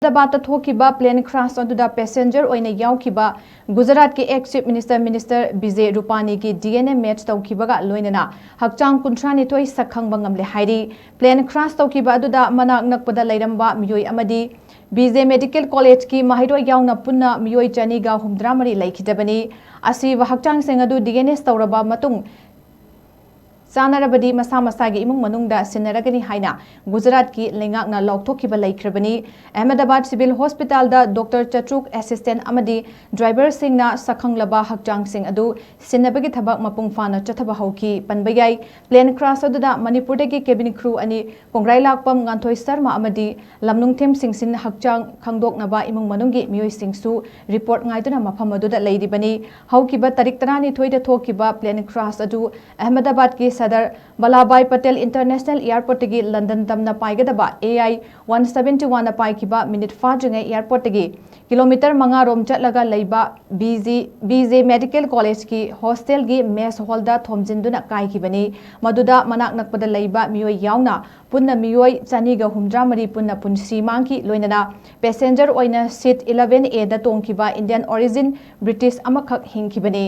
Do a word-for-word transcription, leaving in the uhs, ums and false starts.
ꯑꯍꯃꯗꯥꯕꯥꯗꯇ ꯊꯣꯛꯈꯤꯕ plane crash ꯑꯗꯨꯗ passenger ꯑꯣꯏꯅ ꯌꯥꯎꯈꯤꯕ ꯒꯨꯖꯔꯥꯠꯀꯤ ex Chief Minister, Minister Bijay ꯔꯨꯄꯥꯅꯤꯒꯤ DNA match ꯇꯧꯈꯤꯕꯒ ꯂꯣꯏꯅꯅ ꯍꯛꯆꯥꯡ ꯀꯨꯟꯊ꯭ꯔꯥꯅꯤꯊꯣꯏ ꯁꯛꯈꯪꯕ ꯉꯝꯂꯦ ꯍꯥꯏꯔꯤ꯫ Plane crash ꯇꯧꯈꯤꯕ ꯑꯗꯨꯗ ꯃꯅꯥꯛ ꯅꯛꯄꯗ ꯂꯩꯔꯝꯕ ꯃꯤꯑꯣꯏ ꯑꯃꯗꯤ ꯕꯤꯖꯦ Medical Collegeꯀꯤ ꯃꯍꯩꯔꯣꯏ ꯌꯥꯎꯅ ꯄꯨꯟꯅ ꯃꯤꯑꯣꯏ ꯆꯅꯤꯒ ꯍꯨꯝꯗ꯭ꯔꯥ ꯃꯔꯤ ꯂꯩꯈꯤꯗꯕꯅꯤ꯫ ꯑꯁꯤꯕ ꯍꯛꯆꯥꯡꯁꯤꯡ ꯑꯗꯨ DNA ꯇꯧꯔꯕ ꯃꯇꯨꯡ ꯆꯥꯅꯔꯕꯗꯤ ꯃꯁꯥ ꯃꯁꯥꯒꯤ ꯏꯃꯨꯡ ꯃꯅꯨꯡꯗ ꯁꯤꯟꯅꯔꯒꯅꯤ ꯍꯥꯏꯅ ꯒꯨꯖꯔꯥꯠꯀꯤ ꯂꯩꯉꯥꯛꯅ ꯂꯥꯎꯊꯣꯛꯈꯤꯕ ꯂꯩꯈ꯭ꯔꯕꯅꯤ꯫ ꯑꯍꯃꯗꯥꯕꯥꯗ Civil Hospitalꯗ doctor ꯆꯥꯇ꯭ꯔꯨꯛ, assistant ꯑꯃꯗꯤ driverꯁꯤꯡꯅ ꯁꯛꯈꯪꯂꯕ ꯍꯛꯆꯥꯡꯁꯤꯡ ꯑꯗꯨ ꯁꯤꯟꯅꯕꯒꯤ ꯊꯕꯛ ꯃꯄꯨꯡ ꯐꯥꯅ ꯆꯠꯊꯕ ꯍꯧꯈꯤ꯫ ꯄꯟꯕ ꯌꯥꯏ, plane crash ꯑꯗꯨꯗ ꯃꯅꯤꯄꯨꯔꯗꯒꯤ cabin crew ꯑꯅꯤ, ꯀꯣꯡꯒ꯭ꯔꯥꯏꯂꯥꯛꯄꯝ ꯉꯥꯟꯊꯣꯏ ꯁꯔꯃ ꯑꯃꯗꯤ ꯂꯝꯅꯨꯡꯊꯦꯝ ꯁꯤꯡꯁꯤꯟ ꯍꯛꯆꯥꯡ ꯈꯪꯗꯣꯛꯅꯕ ꯏꯃꯨꯡ ꯃꯅꯨꯡꯒꯤ ꯃꯤꯑꯣꯏꯁꯤꯡꯁꯨ report ꯉꯥꯏꯗꯨꯅ ꯃꯐꯝ ꯑꯗꯨꯗ ꯂꯩꯔꯤꯕꯅꯤ꯫ ꯍꯧꯈꯤꯕ ꯇꯥꯔꯤꯛ ꯇꯔꯥꯅꯤꯊꯣꯏꯗ ꯊꯣꯛꯈꯤꯕ plane crash ꯑꯗꯨ ꯑꯍꯃꯗꯥꯕꯥꯗꯀꯤ ꯁꯗꯔ ꯕꯂꯥꯚꯥꯏ ꯄꯇꯦꯜ International Airportꯇꯒꯤ ꯂꯟꯗꯟ ꯇꯝꯅ ꯄꯥꯏꯒꯗꯕ AI one seventy oneꯅ ꯄꯥꯏꯈꯤꯕ minute ꯐꯥꯗ꯭ꯔꯤꯉꯩ airportꯇꯒꯤ kilometre ꯃꯉꯥ ꯔꯣꯝ ꯆꯠꯂꯒ ꯂꯩꯕ ꯕꯤꯖꯤ, ꯕꯤꯖꯦ Medical Collegeꯀꯤ hostelꯒꯤ mess hallꯗ ꯊꯣꯝꯖꯤꯟꯗꯨꯅ ꯀꯥꯏꯈꯤꯕꯅꯤ꯫ ꯃꯗꯨꯗ ꯃꯅꯥꯛ ꯅꯛꯄꯗ ꯂꯩꯕ ꯃꯤꯑꯣꯏ ꯌꯥꯎꯅ ꯄꯨꯟꯅ ꯃꯤꯑꯣꯏ ꯆꯅꯤꯒ ꯍꯨꯝꯗ꯭ꯔꯥ ꯃꯔꯤ ꯄꯨꯟꯅ ꯄꯨꯟꯁꯤ ꯃꯥꯡꯈꯤ꯫ ꯂꯣꯏꯅꯅ passenger ꯑꯣꯏꯅ seat eleven Aꯗ ꯇꯣꯡꯈꯤꯕ Indian origin British ꯑꯃꯈꯛ ꯍꯤꯡꯈꯤꯕꯅꯤ꯫